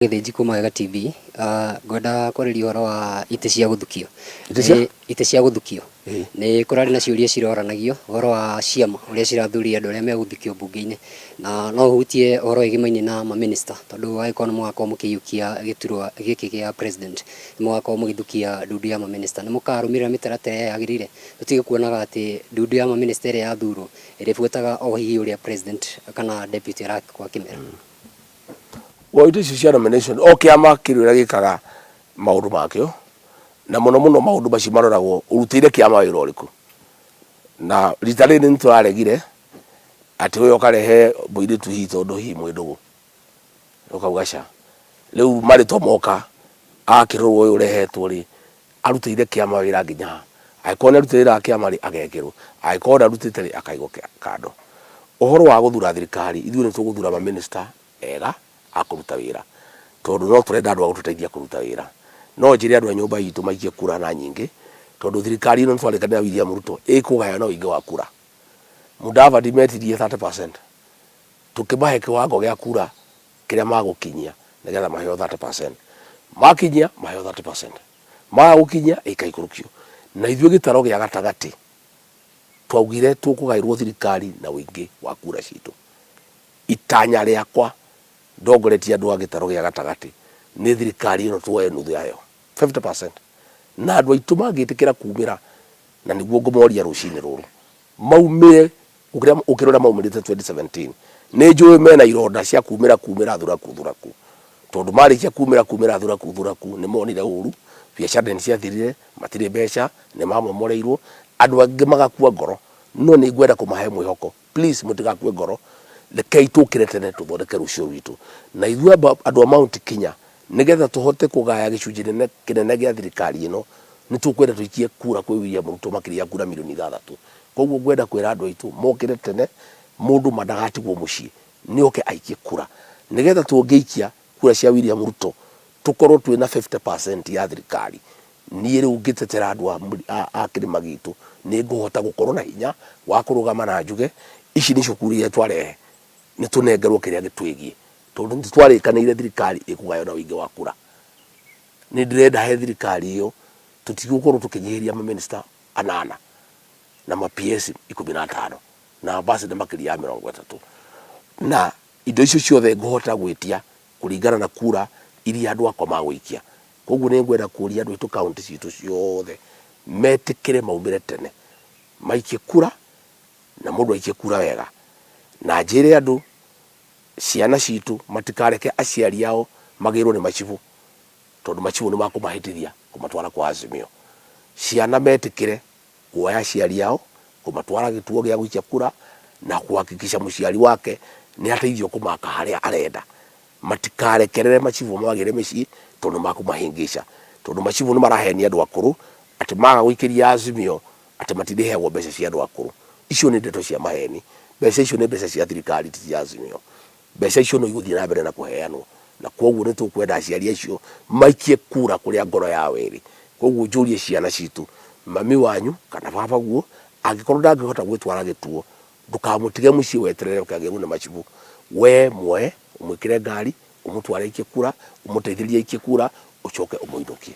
Gĩthĩnji kuma Wega TV, ngwenda kwarĩria ũhoro wa itĩ cia gũthukio. Itĩ cia? Itĩ cia gũthukio. Nĩ kũrarĩ na ciũria ciroranagio ũhoro wa ciama ũrĩa cirathuria andũ arĩa megũthukio mbunge-inĩ. Na no ũhutie ũhoro wĩgĩmainie na mamĩnĩsta tondũ angĩkorwo nĩ mũgakorwo mũkĩiyũkia gĩturwa gĩkĩ gĩa president nĩ mũgakorwo mũgĩthukia ndundu ya mamĩnĩsta. Nĩ mũkarũmĩrĩra mĩtaratara ĩrĩa yagĩrĩire tũtige kuonaga atĩ ndundu ya mamĩnĩsta ĩrĩa yathurwo ĩrĩbuataga o hihi ũrĩa president kana deputy arakorwo akĩmera? Well, itĩ icio cia nomination o kĩama kĩrĩ ũrĩa gĩkaga maũndũ makĩo na mũno mũno maũndũ macio maroragwo ũrutĩire kĩama wĩra ũrĩkũ. Na rita rĩrĩ nĩ tũraregire atĩ ũyũ ũkarehe mũirĩtu hihi tondũ hihi mwĩ ndũgũ, ũkauga ca. Rĩu marĩtwa moka agakĩrorwo ũyũ ũrehetwo rĩ arutĩire kĩama wĩra nginya ha. Angĩkorwo nĩ arutĩire wĩra kĩama rĩ agekĩrwo, angĩkorwo ndarutĩte rĩ akaigwo kando. Ũhoro wa gũthura thirikari, ithuĩ nĩ tũgũthura ma minister ega a kũruta wĩra, tondũ no tũrenda andũ a gũtũteithia kũruta wĩra. No njĩre andũ a nyũmba itũ maikie kura na nyingĩ, tondũ thirikari ĩno nĩ twarĩkanĩra na William Ruto ĩkũgaywo na ũingĩ wa kura. Mudavadi metirie 30%, tũkĩmahe kĩwango gĩa kura kĩrĩa magũkinyia nĩgetha maheo 30%. Makinyia maheo 30%, maga gũkinyia ĩkaikũrũkio. Na ithuĩ gĩtaro gĩa gatagatĩ twaugire tũkũgaĩrwo thirikari na ũingĩ wa kura citũ. Itanya rĩakwa ndongoretie andũ a gĩtarũ gĩa gatagatĩ nĩ thirikari ĩno tuoye nuthu yayo 50%. Na andũ aitũ mangĩtĩkĩra kumĩra, na nĩguo ngũmoria rũcinĩ rũrũ, maumĩre gũkĩra gũkĩra ũrĩa maumĩrĩte 2017. Nĩ njũĩ mena ironda cia kumĩra kumĩra thuraku thuraku, tondũ marĩkia kumĩra kumĩra thuraku thuraku nĩ monire ũru, biacara nĩ ciathirire, matirĩ mbeca, nĩ mamomoreirwo, andũ angĩ magakua ngoro. No nĩ ngwenda kũmahe mwĩhoko, please mũtigakue ngoro, rekei tũkĩre tene tũthondeke rũciũ rwitũ. Na ithuĩ andũ a Mount Kenya, nĩgetha tũhote kũgaya gĩcunjĩ kĩnene gĩa thirikari ĩno, nĩ tũkwenda tũikie kura kwĩ William Ruto makĩria ya kura milioni ithathatũ. Koguo ngwenda kwĩra andũ aitũ mokĩre tene, mũndũ ma ndagatigwo mũciĩ, nĩ oke aikie kura. Nĩgetha tũngĩikia kura cia William Ruto, tũkorwo twĩna 50% ya thirikari, niĩ rĩu ngĩtetera andũ a kĩrĩma gitũ, nĩ ngũhota gũkorwo na hinya wa kũrũgama na njuge, ici nĩcio kura iria twarehe, nĩ tũnengerwo kĩrĩa gĩtwĩgiĩ. Tondũ nĩ twarĩkanĩire thirikari ĩkũgaywo na ũingĩ wa kura. Nĩ ndĩrenda he thirikari ĩyo, tũtigũkorwo tũkĩnyihĩria mamĩnĩsta anana na ma PS 15 na ambassador makĩria ya 30. Na indo icio ciothe ngũhota gwĩtia kũringana na kura iria andũ akwa magũikia. Koguo nĩ ngwenda kũria andũ aitũ kaũntĩ citũ ciothe metĩkĩre maumĩre tene maikie kura, na mũndũ aikie kura wega. Na njĩre andũ ciana citũ matikareke aciari ao magĩrwo nĩ macibũ, tondũ macibũ nĩ makũmahĩtithia kũmatwara kwa Azimio. Ciana metĩkĩre kuoya aciari ao kũmatwara gĩtuo gĩa gũikia kura na kũhakikisha mũciari wake nĩ ateithio kũmaka harĩa arenda. Matikarekerere macibũ mamagĩre mĩciĩ tondũ nĩ makũmahĩngĩca. Tondũ macibũ nĩ marahenia andũ akũrũ atĩ maga gũikĩria Azimio atĩ matirĩheagwo mbeca cia andũ akũrũ. Icio nĩ ndeto cia maheni. Mbeca icio nĩ mbeca cia thirikari ti cia Azimio. Mbeca icio no igũthiĩ na mbere na kũheanwo na kwoguo nĩ tũkwenda aciari acio maikie kura kũrĩa ngoro yao ĩrĩ. Kwoguo njũrie ciana citũ, mami wanyu kana baba guo angĩkorwo ndangĩhota gwĩtwara gĩtuo, ndũkamũtige mũciĩ weterere oke agĩrwo nĩ macibũ. We muoe, ũmwĩkĩre ngari, ũmũtware aikie kura, ũmũteithĩrĩrie aikie kura, ũcoke ũmũinũkie.